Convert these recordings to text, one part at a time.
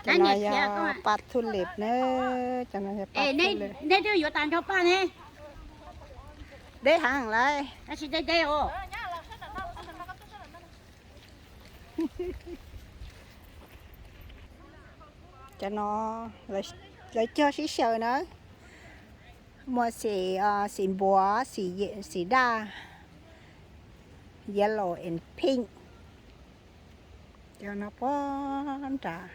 Cov no yog paj tulip na, cov no yog paj tulip. Nej twb yuav tas nrog paj ne. Deb heev lawm. Tab sis deb deb os. Cov no lawv cog sib xyaw na. Muaj xim, xim npuas, xim daj, yellow and pink. Cov no puag nrad.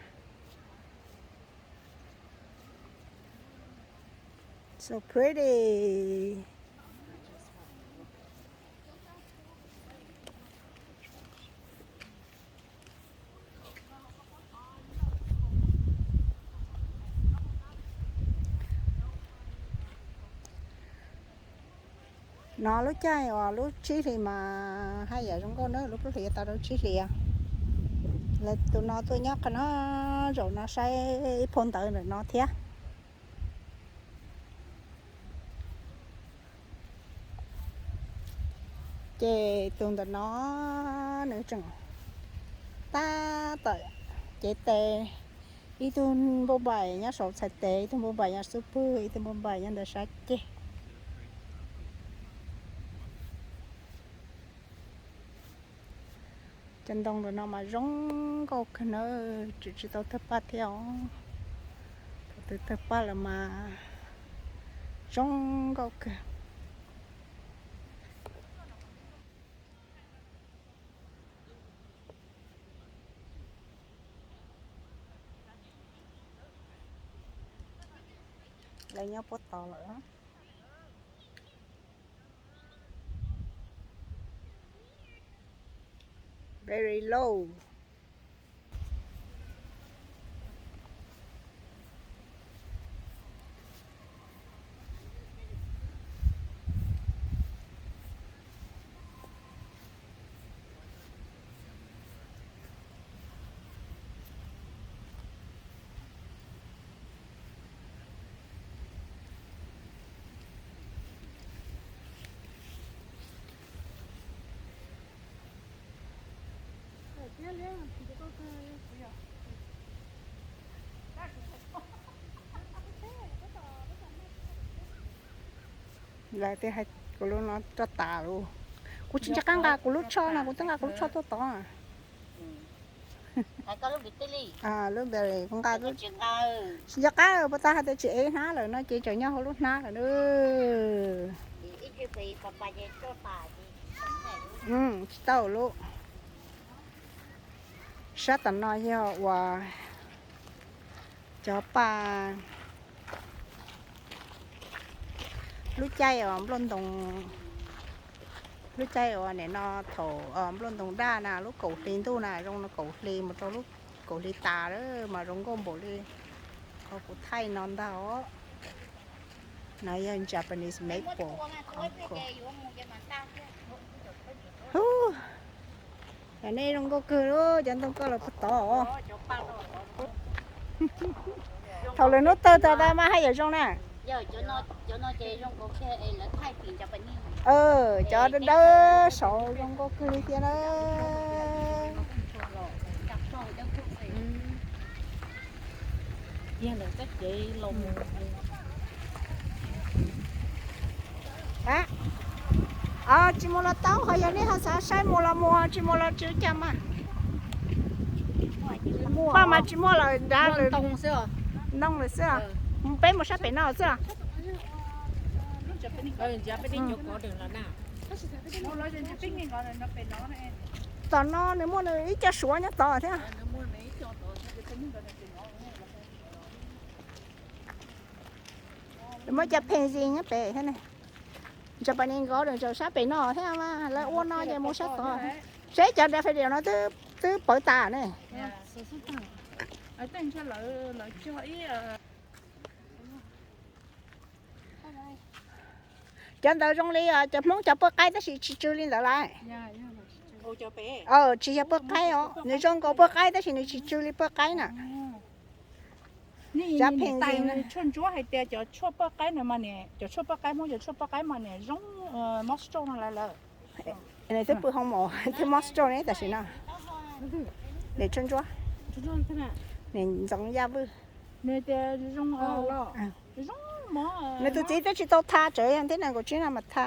So pretty. No lub caij uas lub tsib hlis mas haj yam zoo nkauj na, lub plaub hlis yuav tau rau tsib hlis. Lawv tus no tuaj nyob qhov no, zaum no saib ib phau ntawv ntawm no thiab. Ces tus ntawm no nws tseem tab tom cev tes, ib tug npauj npaim nyob saum txhais tes, ib tug npauj npaim nyob xub pwg, ib tug npauj npaim nyob ntawm sab ceg. Cov ntoo ntawm no mas zoo nkauj kawg na, tseem tsis tau tawg paj thiab os. Thaum twg tawg paj lawm mas zoo nkauj kawg. Lawv nyob puag tod lawm. Very low. Lawv tias hais kuv lub no roj tas lawm. Kuv tsis nco qab nqa kuv lub tsho no, kuv twb nqa kuv lub tsho tuaj tod. Lub berry kuv nqa, tsis nco qab puas tas hais tias tsis ev hnab lawm no ces tseem nyob hauv lub hnab lawm. Tsis tau lub. Sab tom no yog uas cov paj, lub caij uas nplooj ntoos, lub caij uas nim no thaum nplooj ntoos daj na, lub kaum hli ntuj na, zoo kaum hli mus rau lub kaum hli tas lawm mas zoo nkauj npaum li qhov kuv thaij no ntag os. No yog Japanese maple. Hu, nej zoo nkauj kawg li, cov ntoo koj los puag tod. Thaum lwm hnub tawg tag tas mas haj yam zoo na. Cov dawb dawb saud zoo nkauj kawg li thiab na. Tsis mus los tau, ho yog nej ho xav saib mus los mus, tsis mus los tsis ua cas mas. Paj mas tsis muaj lawm, nrad lawm, ntoo lawm xwb. Peb mus sab pem no xwb. Tom no nws muaj nws ib co suav nyob tod thiab. Muaj cov pheej zis nyob pem thiab ne. Japanese garden zaum sab pem no thiab mas lawv ua no ces mus sab tod. Seb cov daffodil no twb pawv tas ne. Cov ntawd zoo li cov Hmoob cov paj qaib tab sis tsis tsw li ntawd lawm. Tsis yog paj qaib os, nws zoo nkaus paj qaib tab sis nws tsis tsw li paj qaib na. Cov pheej zis, tshuaj ntsuab hais tias cov tshuaj paj qaib no mas, cov tshuaj paj qaib Hmoob, cov tshuaj paj qaib mas niam zoo moisture no lawm lawm. Nws twb pw hoo mos thiab moisture ne tam sim no. Niam ntxoov Yaj Vwj. Nws tus txiv twb tsis tau tha, tseem yog ntiab nees nkaum tsib no mas tha.